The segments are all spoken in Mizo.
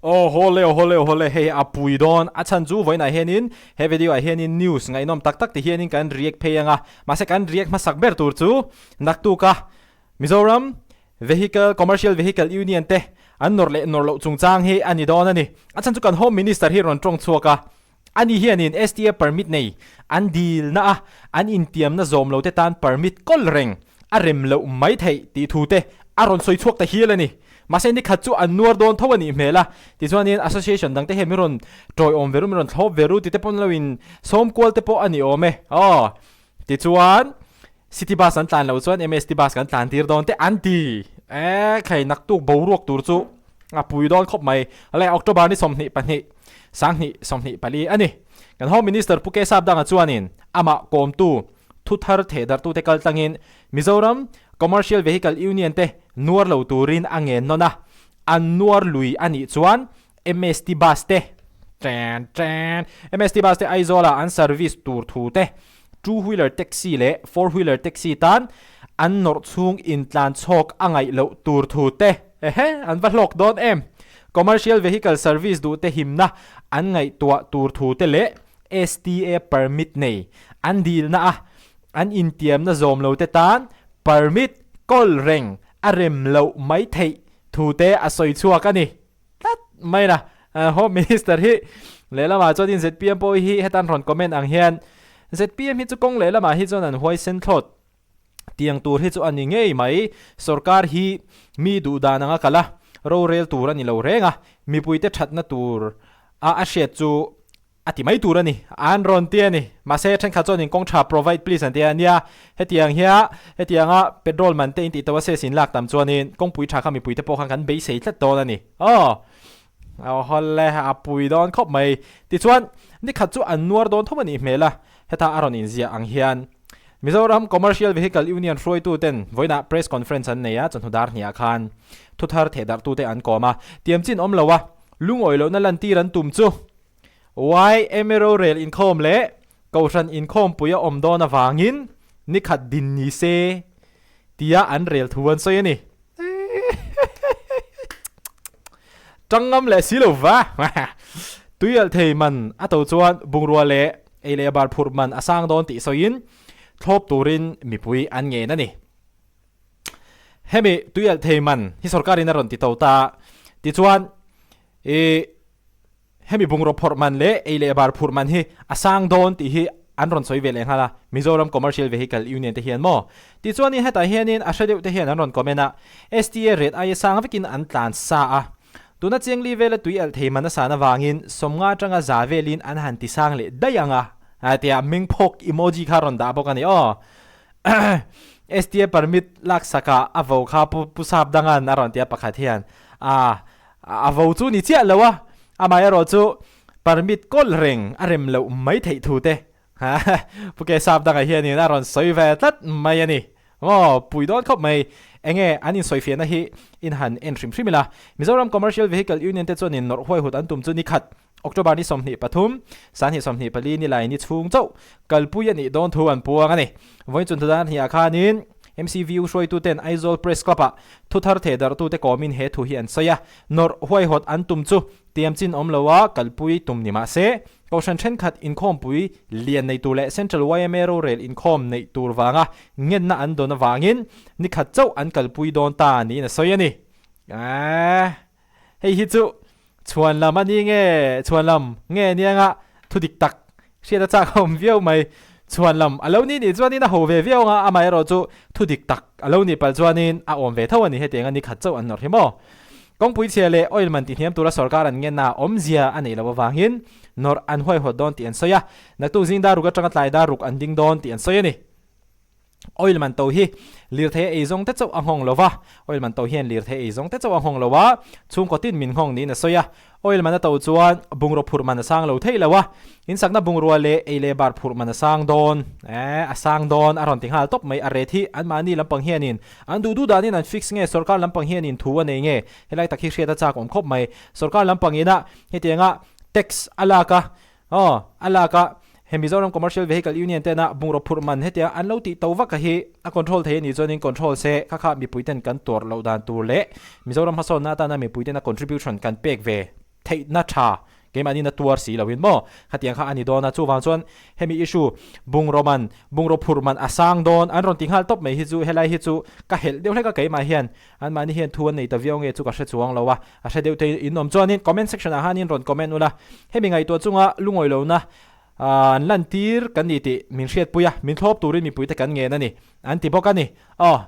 Aw hawle aw hawle aw hawle hei a pui dawn a chhan chu vawiinah hianin he video ah hianin news ngaihnawm tak tak ti hianin kan react phei ang a mahse kan react hmasak ber tur chu naktuka Mizoram Vehicle Commercial Vehicle Union te an nawrh leh nawrh loh chungchang hi a ni dawn a ni. A chhan chu kan Home Minister hi rawn tawng chhuak a, ani hianin STA permit nei an dilna a an intiamna zawm lo te tan permit kawl reng a rem loh mai theih tih thu te a rawn sawi chhuak ta hial a ni. Mahse nikhat chu an nuar dawn tho a nih hmel a, tichuanin association dang te hian min rawn tawiawm ve ru, min rawn thlawp ve ru ti te pawn lo in sawm kual te pawh a ni awm e. Aw. Tichuan, City bus an tlan loh chuan MST bus kan tlan tir dawn te an ti. E khai naktuk boruak tur chu a pui dawn khawp mai. Alai October ni 22, 2024 a ni. Kan Home Minister Pu K Sapdanga chuanin amah kawmtu thuthar thehdarhtute kal tlangin Mizoram Commercial Vehicle Union te nuar lo turin a ngen nawn a. An nuar lui a nih chuan MST bus te ṭen ṭen MST bus te Aizawl-ah an service tur thu te, two wheeler taxi leh four wheeler taxi tan an nawrh chhung intlan chhawk a ngaih loh tur thu te, ehe an va hlawk dawn em! Commercial vehicle service duh te himna an ngaihtuah tur thu te leh STA permit nei an dilna a an intiamna zawm lo te tan permit kawl reng a rem loh mai theih thu te a sawi chhuak a ni. Tlat mai la Home Minister hi lehlamah chuanin zpm pawh hi hetan rawn comment ang hian zpm hi chu kawng lehlamah hi chuan an huaisen thlawt tiang tur hi chu a ni ngei mai sorkar hi mi duh dan anga kal a rorel tur a ni lo reng a mipuite thatna tur a a hriat chu A ti mai tur a ni. An rawn ti a ni. Mahse, thenkhat chuan in kawng tha provide please an ti a nia. Hetiang hia, hetianga petrol man te in tih tawh a ses in lak tam chuanin kawngpui tha kha mipui te pawh khan kan beisei tlat dawn a ni. Aw. Aw hawle, a pui dawn khawp mai. Tichuan, nikhat chu an nuar dawn thawm a nih hmel a, heta a rawn inziah ang hian Mizoram Commercial Vehicle Union hruaitu ten vawiinah press conference an nei a, chawhnu dar hniah khan thuthar thehdarhtute an kawm a, tiamchin awm lo a, lungawi lohna lantir an tum chu YMA rorel inkhawm leh Kohhran inkhawmpui a awm dawn avangin nikhat din ni se tia an rel thu an sawi a ni. Tangngam leh si lo va. Tuialh thei man a to chuan bungrua leh ei leh bar phurh man a sang dawn tih sawiin thlawp turin mipui an ngen a ni. Hemi tuialh thei man hi sorkarin a rawn ti to ta. Tichuan i Hemi bungraw phawrh man leh ei leh bar phurh man hi a sang dawn tih hi an rawn sawi ve leh nghal a, Mizoram Commercial Vehicle Union te hian maw? Tichuanin hetah hianin a hre deuh te hian an rawn comment a, STA rate aia sang vekin an tlan sa a, tuna Chiangli vela tui alh thei man a san avangin 50 atanga za velin an han ti sang leh daih ang a, tia mengphawk emoji kha rawn dah bawk a ni aw. STA permit laksakah a vo kha Pu Sapdanga'n a rawn ti a pakhat hian a. A vo chu ni chiah lo a, amaherawh chu permit kawl reng a rem loh mai theih thu te Pu Ke Sap dangah hianin a rawn sawi ve tlat mai a ni. Aw, pui dawn khawp mai. Enge an insawifiahna hi in han en hrim hrim ila. Mizoram Commercial Vehicle Union te chuanin nawrh huaihut an tum chu ni khat, October ni 23, 2024 ni lai ni chhung chauh kalpui a nih dawn thu an puang a ni. Vawiin chun thudan hniah khanin MCVU hruaituten Aizawl Press Club-ah thuthar thehdarhtute kawmin he thu hi an sawi a, nawrh huaihawt an tum chu tiamchin awm loa kalpui tum ni mah se, Kohhran thenkhat inkhawmpui lian nei tur leh Central yma rorel inkhawm neih tur vanga ngenna an dawn avangin nikhat chauh an kalpui dawn ta niin a sawi a ni. Hei hi chu Chhuan lam a ni nge chhuan lam nge nianga thu dik tak hriat a chak a awm viau mai. Chhuan lam a lo ni nih chuanin a ho ve viau anga amaherawh chu thu dik tak a lo nih palh chuanin a awm ve tho a ni hetiang a ni khat chauh an nawrh hi maw. Kawngpui chhia leh oil man tihniam tura sorkar an ngen a awmzia a neih loh avangin nawrh an huaihawt dawn tih an sawi a, naktuk zing dar ruk atanga tlai dar ruk an ding dawn tih an sawi a ni. Oil man to hi lirthei a ei zawng te chauh a nghawng lo va, oil man to hian lirthei a ei zawng te chauh a nghawng lo a, chhungkaw tin min nghawng niin a sawi a. Oil man a to chuan bungraw phurh man a sang lo theih lo a, insakna bungrua leh ei leh bar phurh man a sang dawn, eh, a sang dawn a rawn ti nghal tawp mai. A rate hi anmahni lampang hianin an duh duh danin an fix nge, sorkar lampang hianin thu a nei nge, helai tak hi hriat a chak awm khawp mai. Sorkar lampangina hetianga tax a lak a, Aw, a lak a, he Mizoram Commercial Vehicle Union tena bungraw phurh man hetia an lo tih to vak a hi a control thei a nih chuanin control se kha kha mipui ten kan tuar loh dan tur leh Mizoram hmasawnna atana mipui tena contribution kan pek ve. theihna tha keimahni na tuar si loin maw khatiang kha a ni dawn a, chuvang chuan hemi issue bungraw man bungraw phurh man a sang dawn an rawn ti nghal tawp mai hi chu helai hi chu ka helh deuh hlek a keimah hian anmahni hian thu an nei ta viau nge chu ka hre chuang lo a, a hre deuh te in awm chuanin comment section ah khanin rawn comment ula hemi ngaihtuah chunga lungawi lohna an lantir kan ni tih min hriatpui a min thlawp turin mipuite kan ngen a ni an ti bawk a ni aw.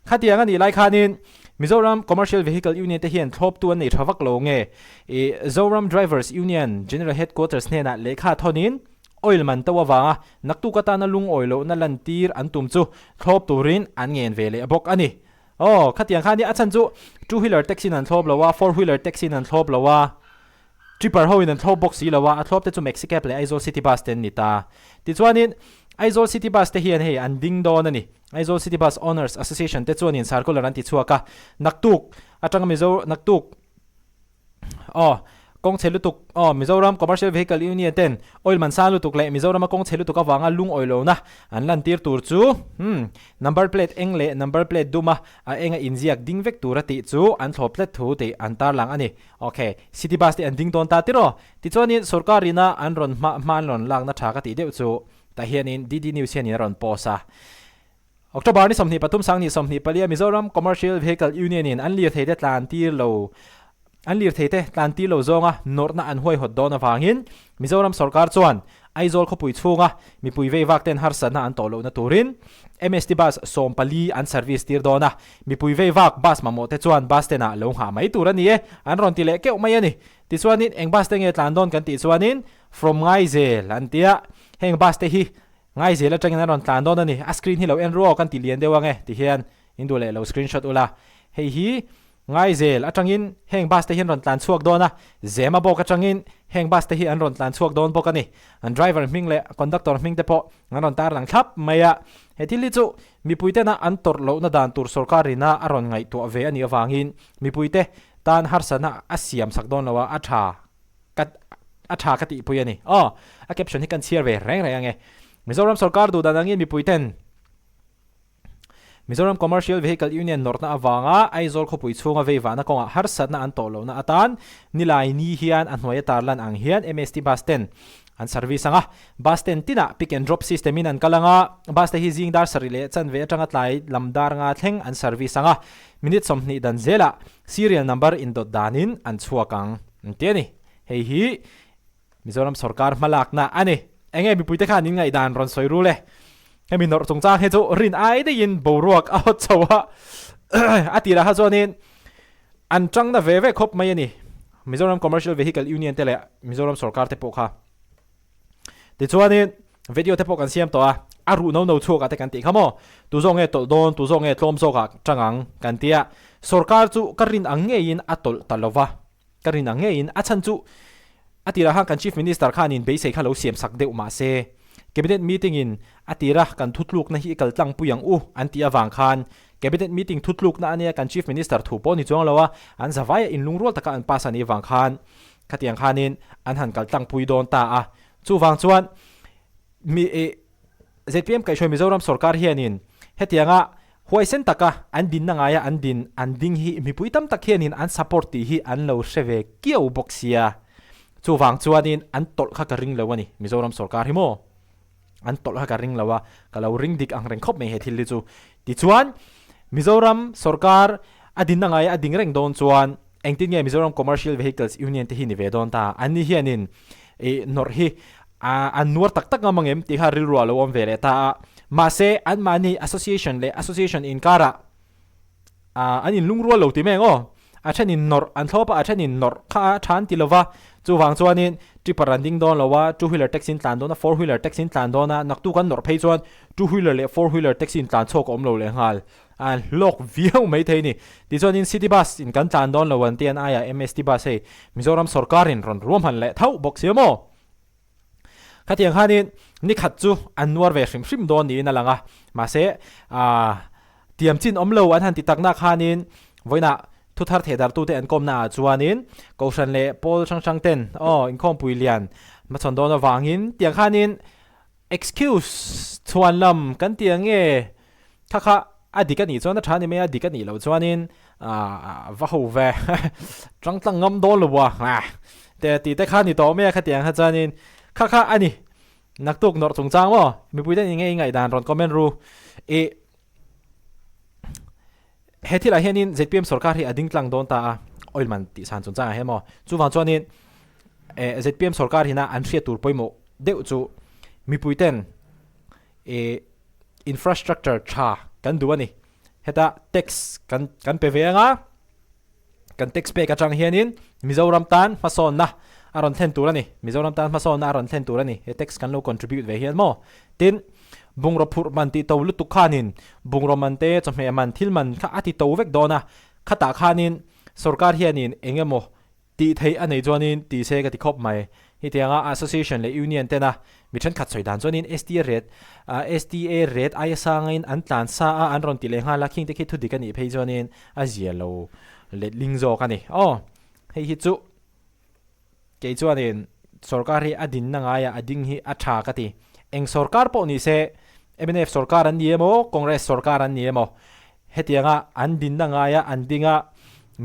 Khatiang a nih lai khanin Mizoram Commercial Vehicle Union te hian thlawptu an nei tha vak lo nge? I Zoram Drivers Union General Headquarters hnenah lehkha thawnin oil man to avanga naktuk atana lungawi lohna lantir an tum chu thlawp turin an ngen ve leh bawk a ni. Aw, khatiang khan hi a chhan chu two wheeler taxi in an thlawp lo a, four wheeler taxi in an thlawp lo a, tripper ho in an thlawp bawk si lo a, a thlawp te chu Maxi Cab leh Aizawl City Bus te an ni ta. Tichuanin Aizawl City Bus te hian hei an ding dawn a ni. Aizawl City Bus Owners Association te chuanin circular an ti chhuak a, naktuk atanga Mizo naktuk aw kawng chhe lutuk aw Mizoram Commercial Vehicle Union ten oil man sang lutuk leh Mizorama kawng chhe lutuk avanga lungawi lohna an lantir tur chu hmm number plate eng leh number plate duma a enga inziak ding vek tur a tih chu an thlawp tlat thu tih an tarlang a ni. Ok, City Bus te an ding dawn ta tiraw? Tichuanin sorkar ina an rawn hma hma an rawn lakna tha ka tih deuh chu Tah hianin DD News hianin a rawn post a. October ni 23 sang 24 Mizoram Commercial Vehicle Union in an lirthei te tlan tir lo an lirthei te tlan tir lo zawnga nawrhna an huaihawt dawn avangin Mizoram sorkar chuan Aizawl khawpui chhunga mipui vei vak ten harsatna an tawh lohna turin MST bus 14 an service tir dawn a, mipui vei vak bus mamawh te chuan bus stand ah lo nghah mai tur a ni e an rawn ti leh keuh mai a ni. Tichuanin eng bus te nge tlan dawn kan tih chuanin From Ngaizel an tia, heng bus te hi Ngaizel atangin an rawn tlan dawn a ni, a screen hi lo en ruau kan ti lian deuh ange ti hian in duh leh lo screenshot ula, hei hi Ngaizel atangin heng bus te hi an rawn tlan chhuak dawn a, Zema bawk atangin heng bus te hi an rawn tlan chhuak dawn bawk a ni, an driver hming leh conductor hming te pawh an rawn tarlang thlap mai a, he thil hi chu mipui tena an tawrh lohna dan tur sorkar ina a rawn ngaihtuah ve a nih avangin mipui te tan harsatna a siam sak dawn lo a, a tha. Ka a tha ka tihpui a ni. Aw, a caption hi kan chhiar ve reng reng ange. Mizoram sorkar duh dan angin mipui ten Mizoram Commercial Vehicle Union nawrhna avanga Aizawl khawpui chhunga veivahna kawngah harsatna an tawh lohna atan nilai ni hian a hnuaia tarlan ang hian MST bus ten an service ang a. Bus ten tinah pick and drop system in an kal ang a, bus te hi zing dar sarih leh chanve atanga tlai lam dar nga thleng an service ang a, minute 20 dan zelah serial number indawt danin an chhuak ang. An ti a ni. Hei hi Mizoram sorkar hmalakna a ni. Enge mipuite khan in ngaihdan rawn sawi rul e. Hemi nawrh chungchang hi chu rin ai daihin boruak a hawt chho a. A tirah kha chuanin an tangna ve ve khawp mai a ni. Mizoram Commercial Vehicle Union te leh Mizoram sorkar te pawh kha. Tichuanin video te pawh kan siam tawh a, a ruh no no chhuak ah te kan tih kha maw? Tu zawk nge tawlh dawn, tu zawk nge tlawm zawk ah tang ang kan ti a. Sorkar chu ka rin ang ngeiin a tawlh ta lo va, ka rin ang ngeiin a chhan chu a tirah khan kan Chief Minister khanin beisei kha lo siam sak deuh mah se Cabinet meeting in a tira kan thutlukna hi i kal tlang pui ang u an tih avang khan Cabinet meeting thutlukna ania kan Chief Minister thu pawh ni chuang lo a, an zavai a inlungrual taka an pass a nih avang khan Khatiang khanin an han kal tlangpui dawn ta a. Chuvang chuan mi ih zpm kaihhruai Mizoram sorkar hianin hetianga huaisen taka an dinna ngaia an din an ding hi mipui tam tak hianin an support tih hi an lo hre ve kiau bawk sia. Chuvang chuanin an tawlh kha ka ring lo a ni Mizoram sorkar hi maw. An tawlh kha ka ring lo a, ka lo ring dik ang reng khawp mai he thil hi chu. Tichuan Mizoram sorkar a dinna ngaia a ding reng dawn chuan Engtin nge Mizoram Commercial Vehicles Union te hi ni ve dawn ta? Anni hianin ih nawrh hi an nuar tak tak ngam angem tih kha rilru a lo awm ve leh ta a. Mahse, anmahni association leh association inkarah an inlungrual lo ti mai ang aw. A thenin nawrh an thlawp a, a thenin nawrh kha a tha an ti lo va. Chuvang chuanin tripper an ding dawn lo a, two wheeler taxi in tlan dawn a, four wheeler taxi in tlan dawn a, naktuk an nawrh phei chuan two wheeler leh four wheeler taxi in tlan chhuak a awm lo lehnghal. An hlawk viau mai thei ni. Tichuanin City Bus in kan tlan dawn lo an ti an aiah MST Bus hei Mizoram sorkarin rawn ruahman leh thauh bawk sia maw? Khatiang khanin ni khat chu an nuar ve hrim hrim dawn niin a lang a. Mahse aah tiam chin awm lo an han ti takna khanin vawiinah thu thar theh dartute an kawmna ah chuanin Kohhran leh pawl hrang hrang ten aw inkhawmpui lian hmachhawn dawn avangin tiang khanin Excuse chhuan lam kan ti ang nge? Kha kha a dik a nih chuan a tha a ni mai a, dik a nih loh chuanin va ho ve tang tlang ngam dawn lo a. Te tih te kha ni tawh mai a khatiang kha chuanin kha kha a ni. Naktuk nawrh chungchang maw? Mipui ten enge i ngaihdan rawn comment ru. I he thilah hianin zpm sorkar hi a ding tlang dawn ta a, oil man tih san chungchangah hian maw? Chuvang chuanin eh zpm sorkar hina an hriat tur pawimawh deuh chu mipui ten i infrastructure tha kan duh a ni. Heta tax kan kan pe ve anga kan tax pek atang hianin Mizoram tan hmasawnna a rawn thlen tur a ni. Mizoram tan hmasawnna a rawn thlen tur a ni. He tax kan lo contribute ve hian maw? Tin, bungraw phurh man tih to lutuk khanin bungraw man te, chawhmeh man, thil man kha a ti to vek dawn a. Khatah khanin sorkar hianin eng emaw Tih theih a nei chuanin tih se ka ti khawp mai. Hetianga Association leh Union tena mi thenkhat sawi dan chuanin STA rate STA rate aia sangin an tlan sa a an rawn ti leh nghal a, khing te khi thudik a nih phei chuanin a zia lo letling zawk a ni. Aw, hei hi chu kei chuanin sorkar hi a dinna ngaia a ding hi a tha ka ti. Eng sorkar pawh ni se mnf sorkar an ni emaw Congress sorkar an ni emaw Hetianga an dinna ngaia an ding a,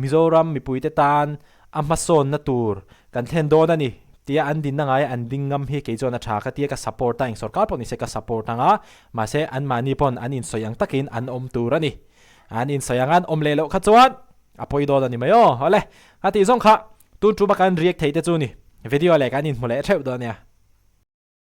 Mizoram mipuite tan a hmasawnna tur kan thlen dawn a ni tia an dinna ngaia an ding ngam hi kei chuan a tha ka tia ka support a, eng sorkar pawh nise ka support ang a, mahse anmahni pawn an insawi ang takin an awm tur a ni. An insawi ang an awm leh loh kha chuan a pawi dawn a ni mai aw. Awle, ka tih zawng kha tun tuma kan react thei te chu ni. Video leh kan inhmu leh theuh dawn nia.